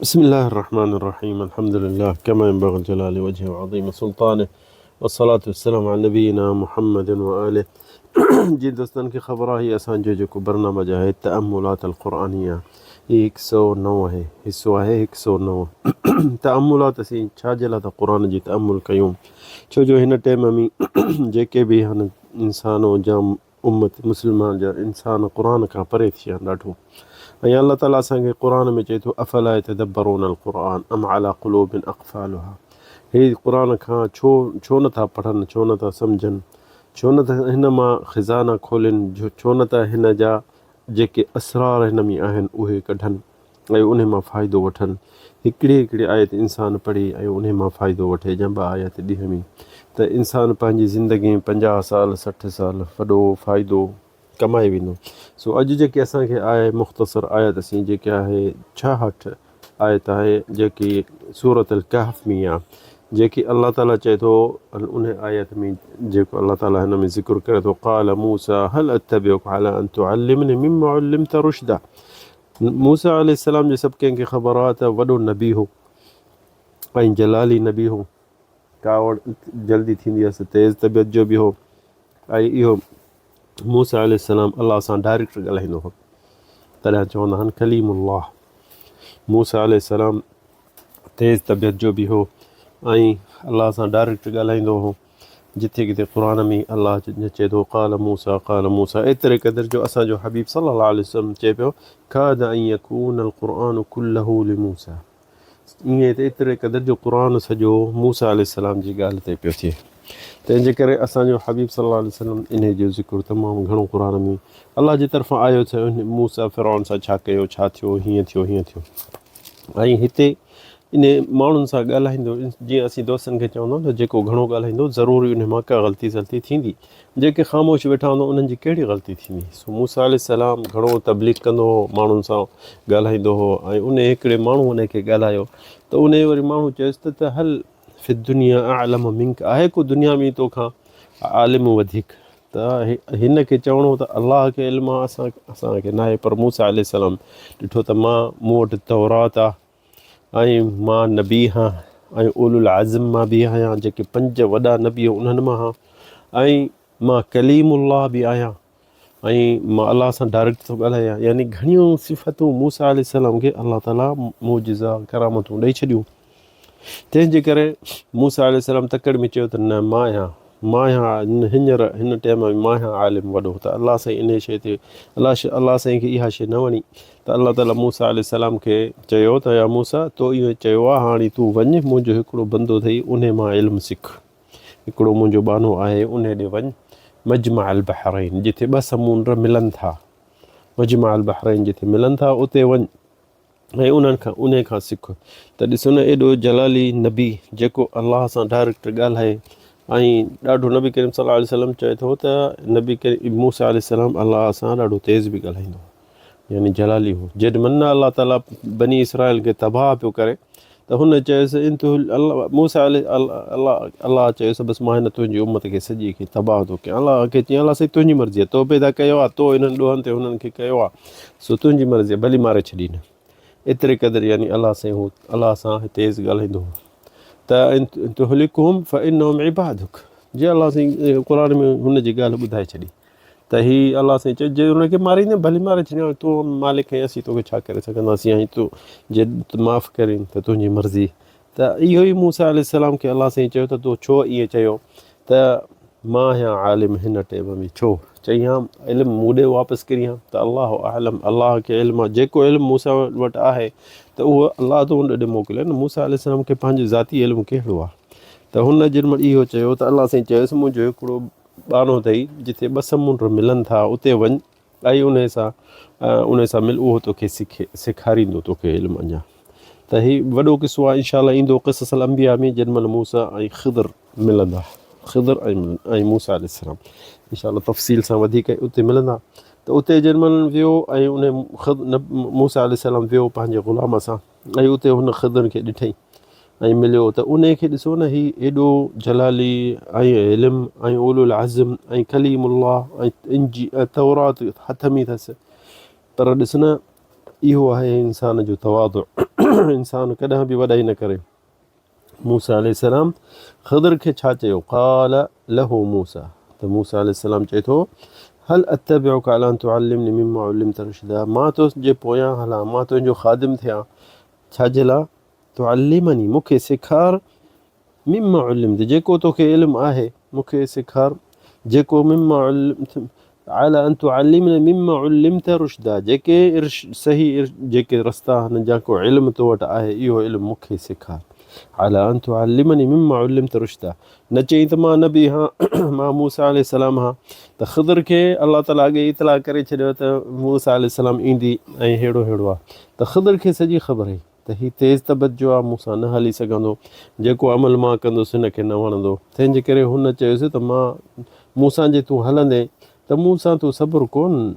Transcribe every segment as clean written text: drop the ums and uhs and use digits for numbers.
بسم الله الرحمن الرحيم الحمد لله كما ينبغي لجلال وجهه وعظيم سلطانه والصلاة والسلام على نبينا محمد وآله. جي دوستن کي خبر آهي اسان جو جيڪو برنامج آهي تأملات القرآنيه هي هڪ سو نو آهي حصو آهي هڪ سو نو تأملات. اسين ڇا جي لاء ٿا قرآن جي تأمل ڪيون؟ ڇو جو هن ٽيم ۾ جيڪي به هن انسان جا امت مسلمان جا انسان قرآن کان پري ٿي ويا آهن ڏاڍو، ۽ الله تعالي اسان کي قرآن ۾ چئي ٿو افلا يتدبرون القرآن ام علي قلوب اقفالها. هي قرآن کان ڇو ڇو نٿا پڙهن، ڇو نٿا سمجهن، ڇو نٿا هن مان خزانا کولين، ڇو نٿا هن جا جيڪي اسرار هن ۾ آهن اهي ڪڍن ۽ انهي مان فائدو وٺن. هڪڙي هڪڙي آيت انسان پڙهي ۽ انهي مان فائدو وٺي يا ٻه آيت ڏينهن ۾ ته انسان پنهنجي زندگي ۾ 50 سال 60 سال وڏو فائدو ڪمائي ويندو. سو اڄ جيڪي اسان کي آهي مختصر آيت اسين جيڪي آهي 66 آيت آهي جيڪي سورة الڪهف ۾ آهي، جيڪي الله تعالي چئي ٿو انهي آيت ۾ جيڪو الله تعالي هن ۾ ذڪر ڪري ٿو قال موسيٰ هل اتبعك على ان تعلمني مما علمت رشدا. موسيٰ عليه السلام جي سڀ ڪنهن کي خبر آهي ته وڏو نبي هو ۽ جلالي نبي هو، ڪاوڙ جلدي ٿيندي هئس، تيز طبيعت جو به هو ۽ اهو موسيٰ عليه السلام الله سان ڊائريڪٽ ڳالهائيندو هو، تڏهن چوندا آهن ڪليم الله. موسيٰ عليه السلام تيز طبيعت جو به هو ۽ الله سان ڊائريڪٽ ڳالهائيندو هو. جتي ڪٿي قرآن ۾ الله چئي ٿو قال موسيٰ قال موسيٰ، ايتري قدر جو اسان جو حبيب صلي الله عليه وسلم چئي پيو کاد ان يڪون القرآن كله لموسيٰ، ائين ته ايتري قدر جو قرآن سڄو موسيٰ عليه السلام جي ڳالهه تي پيو ٿئي. تنهن جي ڪري اسان جو حبيب صلي الله عليه وسلم انهي جو ذڪر تمام گهڻو قرآن ۾ الله جي طرفان آيو ته موسيٰ فرعون سان ڇا ڪيو، ڇا ٿيو، هيئن ٿيو هيئن ٿيو. ۽ هتي انهي ماڻهن سان ڳالهائيندو، جيئن اسين دوستن کي چوندا آهيون ته جيڪو گهڻو ڳالهائيندو ضرور انهي مان ڪا غلطي سلطي ٿيندي، جيڪي خاموش ويٺا هوندا انهن جي ڪهڙي غلطي ٿيندي. سو موسيٰ عليه السلام گهڻو تبليغ ڪندو هو، ماڻهن سان ڳالهائيندو هو ۽ انهي هڪڙي ماڻهو انهي کي ڳالهايو ته انهي وري ماڻهو چيس ته هل في الدنيا اعلم منڪ، آهي ڪو دنيا ۾ توکان عالم وڌيڪ؟ ته هن کي چوڻو ته الله کي علم آهي اسان اسان کي ناهي، پر موسيٰ عليه السلام ڏٺو ته مان مون وٽ تورات آهي ۽ مان نبي هان ۽ اولو العزم مان به آهيان، جيڪي پنج وڏا نبي انهن مان هان، ۽ مان ڪليم الله به آهيان ۽ مان الله سان ڊائريڪٽ ٿو ڳالهايان. يعني گهڻيون صفتون موسيٰ عليه السلام کي الله تعاليٰ معجزا ڪرامتون ڏئي ڇڏيون. تنهن جي ڪري موسيٰ عليه السلام تڪڙ ۾ چيو ته نه مان آهيان، مان آهيان هينئر هن ٽيم ۾ مان آهيان عالم وڏو. ته الله سائين انهيء شيء تي الله الله سائين کي اها شيء نه وڻي ته الله تعاليٰ موسيٰ عليه السلام کي چيو ته يا موسيٰ تو اهو چيو آهي، هاڻي تون وڃ منهنجو هڪڙو بندو اٿئي انهي مان علم سک، هڪڙو منهنجو ٻانهو آهي انهي ڏي وڃ، مجمع البحرين جتي ٻه سمونڊ ملن ٿا، مجمع البحرين جتي ملن ٿا اتي وڃ ۽ انهن کان انهي کان سک. ته ڏسو نه ايڏو جلالي نبي جيڪو الله سان ڊائريڪٽ ڳالهائي ۽ ڏاڍو نبي ڪريم صلي الله عليه وسلم چئي ٿو ته نبي ڪريم موسيٰ عليه السلام الله سان ڏاڍو تيز به ڳالهائيندو هو، يعني جلالي هو. جيڏ مهل نه الله تعاليٰ بني اسرائيل کي تباهه پيو ڪري ته هن چيس ان تو الله موسيٰ عليه الله الله چيس بس مان هن تنهنجي امت کي سڄي کي تباهه ٿو ڪيان. الله کي چيائين الله سائين تنهنجي مرضي آهي، تو پيدا ڪيو آهي، تو انهن ڏوهن تي هنن کي ڪيو آهي، سو تنهنجي مرضي آهي، ڀلي ماري ڇڏين. ايتري قدر يعني الله سائين هو الله سان تيز ڳالهائيندو هو ته ان تهلڪهم فانهم عبادك، جي الله سائين قرآن ۾ هن جي ڳالهه ٻڌائي ڇڏي ته هي الله سائين چيو جي هن کي ماريندين ڀلي ماري ڇڏيان، تون مالڪ آهين، اسين توکي ڇا ڪري سگهنداسين، ۽ تون جي معاف ڪرين ته تنهنجي مرضي. ته اهو ئي موسيٰ عليه السلام کي الله سائين چيو ته تو ڇو ائين چيو ته مان آهيان عالم هن ٽيم ۾، ڇو چئين ها علم مون ڏي واپس ڪرين ها؟ ته الله اعلم، الله کي علم آهي، جيڪو علم موسيٰ وٽ آهي ته اهو الله ٿو ان ڏي موڪلي نه، موسيٰ عليه السلام کي پنهنجو ذاتي علم ڪهڙو آهي؟ ته هن جن مهل اهو چيو ته الله سائين چيس منهنجو هڪڙو ٻانهو اٿئي جتي ٻه سمنڊ ملن ٿا اتي وڃ ۽ انهي سان انهي سان مل، اهو توکي سکي سيکاريندو توکي علم اڃا. ته هي وڏو قصو آهي، انشاء الله ايندو قصص الانبياء ۾ جنهن مهل موسيٰ ۽ خضر ملندا، خضر ۽ موسيٰ عليه السلام انشاء الله تفصيل سان وڌيڪ اتي ملندا. ته اتي جنهن مهل ويو ۽ انهي موسيٰ عليه السلام ويو پنهنجي غلام سان ۽ اتي هن خضر کي ڏٺئي ۽ مليو ته انهي کي ڏسو نه هي ايڏو جلالي ۽ علم ۽ اولو العزم ۽ ڪليم الله ۽ انجي ۽ تورات هٿ ۾ اٿس، پر ڏس نه اهو آهي انسان جو تواضع. انسان ڪڏهن به وڏائي نه ڪري. موسيٰ عليه السلام خضر کي ڇا چيو؟ قال له موسيٰ ته موسيٰ عليه السلام چئي ٿو هل اتبعک علي ان تعلمني مما علمت رشدا مان تنهنجي پويان هلان مان تنهنجو خادم ٿيان ڇا جي لاء تعلمني مون کي سيکار مما علمت جيڪو توکي علم آهي مون کي سيکار جيڪو مما علمت علي ان تعلمني مما علمت رشدا جيڪي صحيح جيڪي رستا آهن جا ڪو علم تو وٽ آهي اهو علم مون کي سيکار علي ان تعلمني مما علمت رشدا نه چئين ته مان نبي هان مان موسيٰ عليه السلام هان ته خضر کي الله تعالي اڳي اطلاع ڪري ڇڏيو ته موسيٰ عليه السلام ايندي ۽ ههڙو ههڙو آهي ته خضر کي سڄي خبر هئي ته هي تيز طبعيت جو آ، مون سان نه هلي سگهندو، جيڪو عمل مان ڪندس هن کي نه وڻندو. تنهن جي ڪري هن چيس ته مان، مون سان جي تون هلندين ته مون سان تون صبر ڪونه،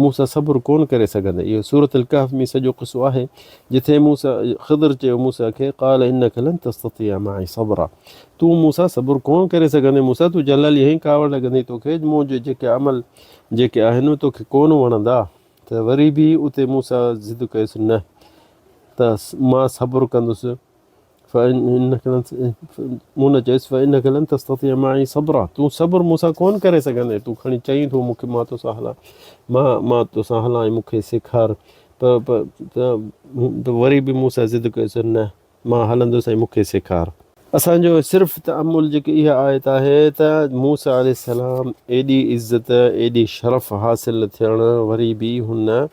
مون سان صبر ڪونه ڪري سگهندين. اهو سورة الڪهف ۾ سڄو قصو آهي، جتي موسيٰ، خضر چيو موسيٰ کي، قال انک لن تستطيع معي صبرا، تون مون سان صبر ڪونه ڪري سگهندين، موسيٰ تون جلالي آهين، ڪاوڙ لڳندي توکي، منهنجي جيڪي عمل جيڪي آهن اهي توکي ڪونه وڻندا. ته وري به اتي موسيٰ ضد ڪيس نه ته مان صبر ڪندس مون چيس فانک لن تستطيع معي صبرا تون صبر مون سان ڪون ڪري سگهندين تون کڻي چئين ٿو مون کي مان توسان هلان مان مان توسان هلان ۽ مون کي سيکار پر ته وري به موسيٰ ضد ڪيس نه مان هلندس ۽ مون کي سيکار. اسان جو صرف تامل جيڪي اها آيت آهي ته موسيٰ عليه السلام ايڏي عزت ايڏي شرف حاصل ٿيڻ وري به هن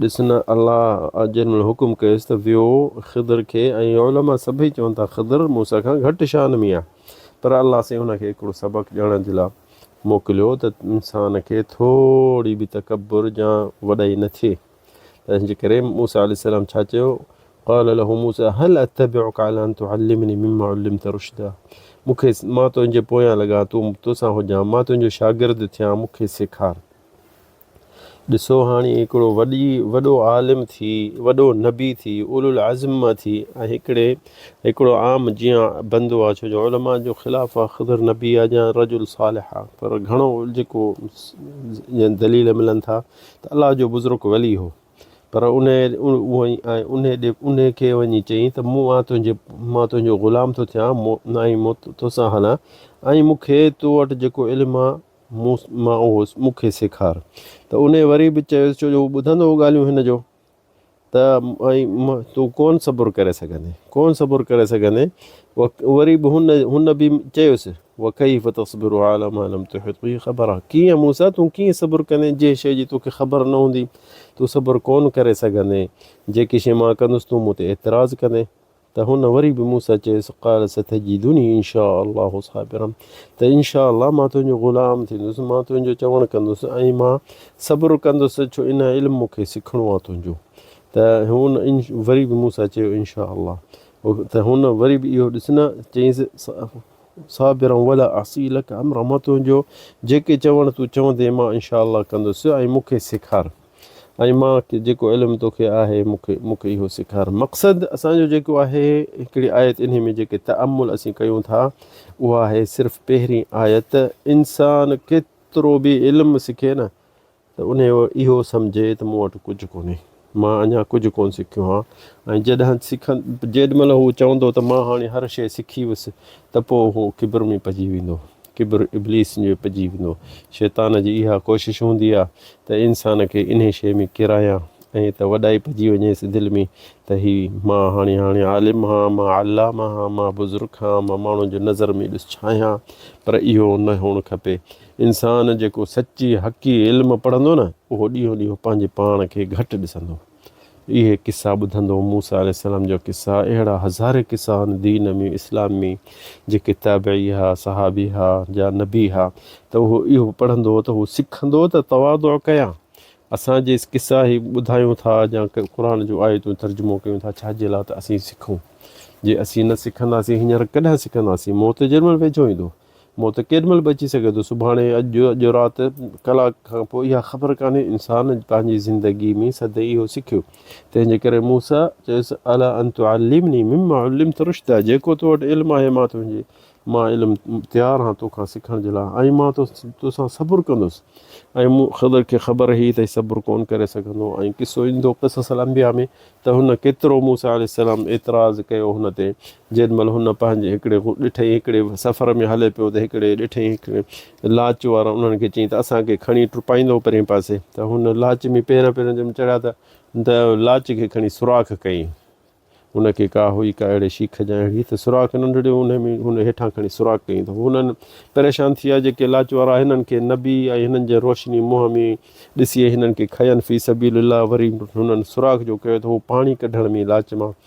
ڏس نه الله جنهن مهل حڪم ڪيس ته ويو خضر کي ۽ علماء سڀئي چون ٿا خضر موسيٰ کان گهٽ شان ۾ آهي پر الله سائين هن کي هڪڙو سبق ڏيڻ جي لاء موڪليو ته انسان کي ٿوري به تڪبر يا وڏائي نه ٿئي. تنهن جي ڪري موسيٰ عليه السلام ڇا چيو؟ قال له موسيٰ هل اتبعک علي ان تعلمني مما علمت رشدا مون کي مان تنهنجي پويان لڳان تون توسان هجان مان تنهنجو شاگرد ٿيان مون کي سيکار. ڏسو هاڻي هڪڙو وڏي وڏو عالم ٿي وڏو نبي ٿي اولو العزم مان ٿي ۽ هڪڙي هڪڙو عام جيان بندو آ ڇو جو علماء جو خلاف آ خضر نبي آ يا رجل صالح آ پر گهڻو جيڪو دليل ملن ٿا ته الله جو بزرگ ولي هو پر انهيء انهيء ڏي انهيء کي وڃي چيائين ته مون آء تنهنجي مان تنهنجو غلام ٿو ٿيان ۽ مون توسان هلان ۽ مون کي تو وٽ جيڪو علم آ مون مان اهو مون کي سيکار ته انهيء وري به چيس ڇو جو هو ٻڌندو هو ڳالهيون هن جو ته ۽ تون ڪونه صبر ڪري سگهندين، ڪونه صبر ڪري سگهندين. وري به هن هن به چيس، وڪيف تصبر علي ما لم تحط به خبرا، ڪيئن موسيٰ تون ڪيئن صبر ڪندين جنهن شيء جي توکي خبر نه هوندي، تون صبر ڪونه ڪري سگهندين، جيڪي شيء مان ڪندس تون مون تي اعتراض ڪندين. ته هن وري به موسيٰ چيس، قال ستجدني ان شاء الله صابرا ته ان شاء الله مان تنهنجو غلام ٿيندس، مان تنهنجو چوڻ ڪندس ۽ مان صبر ڪندس ڇو ان علم مون کي سکڻو آهي تنهنجو. ته هن وري به موسيٰ چيو ان شاء الله ته هن وري به اهو ڏس نه چيس صابرا ولا اعصي لک امرا مان تنهنجو جيڪي چوڻ تون چوندين مان ان شاء الله ڪندس ۽ مون کي سيکار. ۽ مان جيڪو علم توکي آهي مون کي مون کي اهو سيکار. مقصد اسان جو جيڪو آهي هڪڙي آيت انهي ۾ جيڪي تامل اسين ڪيون ٿا اها آهي صرف پهرين آيت انسان ڪيترو به علم سکي نه ته انهي اهو سمجهي ته مون وٽ ڪجهه ڪونهي مان اڃا ڪجهه ڪونه سکيو آهيان ۽ جڏهن سکن جيڏ مهل هو چوندو ته مان هاڻي هر شيء سکي ويس ته پوء هو ڪبر ۾ پئجي ويندو ڪبر ابليس جو پئجي ويندو شيطان جي اها ڪوشش هوندي آهي ته انسان کي انهي شيء ۾ ڪيرايان ۽ ته وڏائي پئجي وڃيس دل ۾ ته هي مان هاڻي هاڻي عالم هان، مان علامه هان، مان بزرگ هان، مان ماڻهن جي نظر ۾ ڏس ڇاهيان پر اهو نه هئڻ کپي. انسان جيڪو سچي حقي علم پڙهندو نه اهو ڏينهون ڏينهن پنهنجي پاڻ کي گهٽ ڏسندو. اهي قصا ٻڌندو موسيٰ عليه السلام جا قصا اهڙا هزارين قصا آهن دين ۾ اسلام ۾ جيڪي تابعي ها صحابي ها يا نبي ها ته اهو اهو پڙهندو ته هو سکندو ته تواضع ڪيان اسان جي قصا هي ٻڌايون ٿا يا قرآن جون آيتون ترجمو ڪيون ٿا ڇا جي لاء ته اسين سکون جي اسين نه سکنداسين هينئر ڪڏهن سکنداسين موت جيڏي مهل ويجهو ايندو موت ڪيڏي مهل به اچي سگهي ٿو، سڀاڻي، اڄ، اڄ رات، ڪلاڪ کان پوء اها خبر ڪانهي، انسان پنهنجي زندگي ۾ سدائين اهو سکيو، تنهن جي ڪري موسيٰ چيس، الا ان تعلمني مما علمت رشدا، جيڪو تو وٽ علم آهي مان تنهنجي مان علم تيار آهيان توکان سکڻ جي لاء ۽ مان توسان صبر ڪندس ۽ مون خضر کي خبر هئي ته هي صبر ڪونه ڪري سگهندو ۽ قصو ايندو قصص الانبياء ۾ ته هن ڪيترو موسيٰ عليه السلام اعتراض ڪيو هن تي جيڏ مهل هن پنهنجي هڪڙي ڏٺئي هڪڙي سفر ۾ هلي پيو ته هڪڙي ڏٺئي هڪڙي لاچ وارا انهن کي چيائين ته اسان کي کڻي ٽپائيندو پرين پاسي ته هن لاچ ۾ پهريان پهريان جڏهن چڙهيا ته لاچ کي کڻي سوراخ ڪيائين. هن کي ڪا هئي ڪا اهڙي شيخ جا اهڙي ته سوراخ ننڍڙي انهي ۾ هن هيٺان کڻي سوراخ ڪيائين ته هنن پريشان ٿي ويا جيڪي لاچ وارا هنن کي نبي ۽ هنن جي روشني منهن ۾ ڏسي هنن کي کنين في سبيل الله وري هنن سوراخ جو ڪيو ته هو پاڻي ڪڍڻ ۾ لاچ مان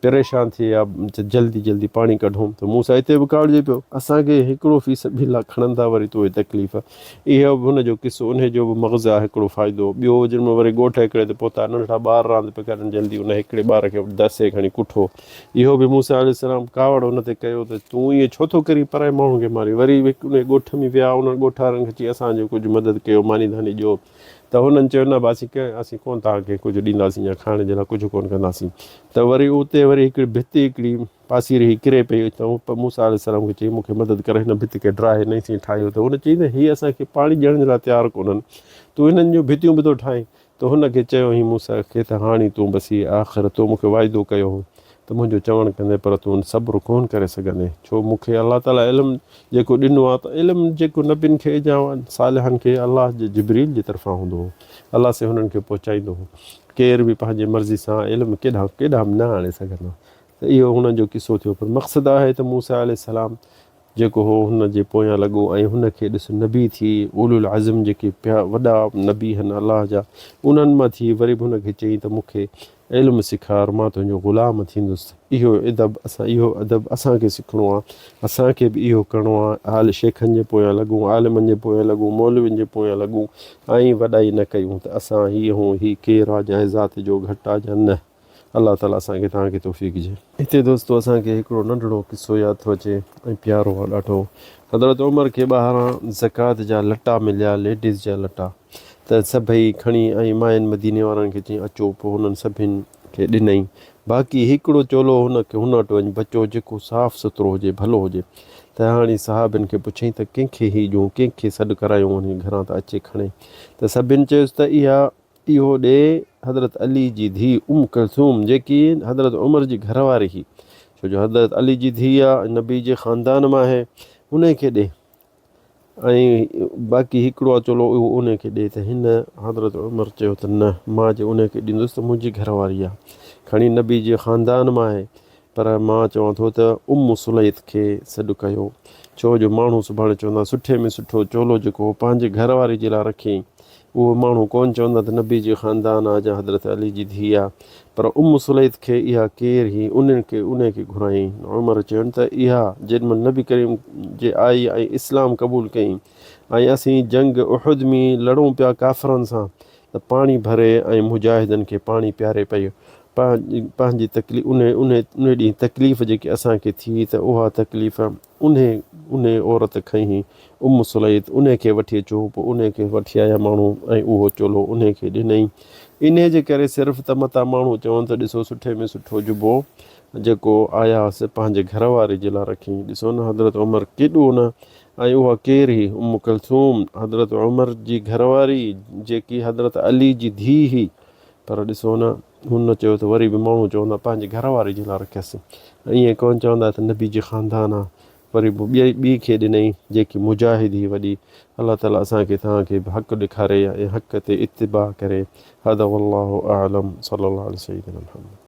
پريشان ٿي ويا ته جلدي جلدي پاڻي ڪڍون ته موسيٰ هتي به ڪاوڙجي پيو اسان کي هڪڙو في سبيل الله کڻن ٿا وري تو تڪليف اهو به هن جو قصو انهي جو به مغز آهي هڪڙو فائدو ٻيو جن ۾ وري ڳوٺ هڪڙي تي پهتا ننڍڙا ٻار راند پيا ڪرن جلدي ان هڪڙي ٻار کي دسي کڻي ڪٺو اهو به موسيٰ عليه السلام ڪاوڙ ان تي ڪيو ته تون ائين ڇو ٿو ڪرين پرائي ماڻهو کي مارين وري انهي ڳوٺ ۾ ويا انهن ڳوٺارن کي چي اسان جو ڪجهه مدد ڪيو ماني ڌاني ڏيو ته هنن چيو نه اسين ڪنهن اسين ڪونه توهان کي ڪجهه ڏينداسين يا کائڻ جي لاء ڪجهه ڪونه ڪنداسين ته وري اتي وري هڪڙي ڀت هڪڙي پاسيري هئي ڪري پئي ته موسيٰ عليه السلام کي چيائين مون کي مدد ڪر هن ڀت کي ڊاهي نئين سين ٺاهيو ته هن چيائين ته هي اسان کي پاڻي ڏيڻ جي لاء تيار ڪونهن تون هنن جون ڀتيون به ٿو ٺاهين ته هن کي چيو هئين موسيٰ کي ته هاڻي تون بس هي آخر تو مون کي وعدو ڪيو هو ته منهنجو چوڻ ڪندين پر تون صبر ڪونه ڪري سگهندين ڇو مون کي الله تعاليٰ علم جيڪو ڏنو آهي ته علم جيڪو نبين کي يا صالحن کي الله جي جبريل جي طرفان هوندو هو الله سائين هنن کي پهچائيندو هو ڪير به پنهنجي مرضي سان علم ڪيڏانهن ڪيڏانهن به نه آڻي سگهندو ته اهو هن جو قصو ٿيو پر مقصد آهي ته موسيٰ عليه السلام جيڪو هو هن جي پويان لڳو ۽ هن کي ڏس نبي ٿي اولو العزم جيڪي پيا وڏا نبي هن الله جا انهن مان ٿي وري به هن کي چيائين ته مون کي علم سيکار مان تنهنجو غلام ٿيندس اهو ادب اسان اهو ادب اسان کي سکڻو آ اسان کي به اهو ڪرڻو آ آل شيخن جي پويان لڳون عالمن جي پويان لڳون مولوين جي پويان لڳون ۽ وڏائي نه ڪيون ته اسان هي هون هي ڪير آ جنهن ذات جو گهٽ آ يا نه. الله تعالي اسان کي توهان کي توفيق جي. هتي دوستو اسان کي هڪڙو ننڍڙو قصو ياد ٿو اچي ۽ پيارو آ ڏاڍو. حضرت عمر کي ٻاهران زڪوات جا لٽا مليا ليڊيز جا لٽا ته سڀئي کڻي ۽ ماين مديني وارن کي چيائين اچو پوء هنن سڀن کي ڏنائين باقي هڪڙو چولو هن کي هن وٽ وڃ بچو جيڪو صاف سٿرو هجي ڀلو هجي ته هاڻي صحابين کي پڇيائين ته ڪنهن کي هي ڏيون ڪنهن کي سڏ ڪرايون وڃي گهران ته اچي کڻي ته سڀن چيس ته اها اهو ڏي حضرت علي جي ڌيء ام ڪلثوم جيڪي حضرت عمر جي گهر واري هئي ڇو جو حضرت علي جي ڌيء آ ۽ نبي جي خاندان مان آهي انهي کي ڏي ۽ باقي هڪڙو آ چولو اهو انهي کي ڏي ته هن حضرت عمر چيو ته نه مان جي انهي کي ڏيندس ته منهنجي گهر واري آ کڻي نبي جي خاندان مان آهي پر مان چوان ٿو ته ام سليط کي سڏ ڪيو ڇو جو ماڻهو سڀاڻي چوندا سٺي ۾ سٺو چولو جيڪو هو پنهنجي گهر واري جي لاء رکيائين اهو ماڻهو ڪونه چوندا ته نبي جي خاندان آ يا حضرت علي جي ڌيء آ پر ام سليط کي اها ڪير هئي انهن کي انهي کي گهرايائين عمر چين ته اها جيڏي مهل نبي ڪريم جي آئي ۽ اسلام قبول ڪيائين ۽ اسين جنگ احد ۾ لڙون پيا ڪافرن سان ته پاڻي ڀري ۽ مجاهدن کي پاڻي پياري پئي پنهنجي تڪليف انهي انهي انهي ڏينهن تڪليف جيڪي اسان کي ٿي ته اها تڪليف انهي انهي عورت کنئي هئي ام سليط انهي کي وٺي اچو پوء انهي کي وٺي آيا ماڻهو ۽ اهو چولو انهي کي ڏنائين انهي جي ڪري صرف ته متان ماڻهو چون ته ڏسو سٺي ۾ سٺو جبو جيڪو آيا سي پنهنجي گهر واري جي لاء رکيائين ڏسو نه حضرت عمر ڪيڏو نه ۽ اها ڪير هئي ام ڪلثوم حضرت عمر جي گهر واري جيڪي حضرت علي جي ڌيء هئي پر ڏسو نه هن چيو ته وري به ماڻهو چوندا پنهنجي گهر واري جي لاء رکيس ائين ڪونه چوندا ته نبي جي خاندان آ وري به ٻئي ٻي کي ڏنائين جيڪي مجاهد هئي وڏي الله تعالي اسان کي توهان کي به حق ڏيکاري ۽ حق تي اتباع ڪري هذا والله اعلم صلي الله علي سيدنا محمد.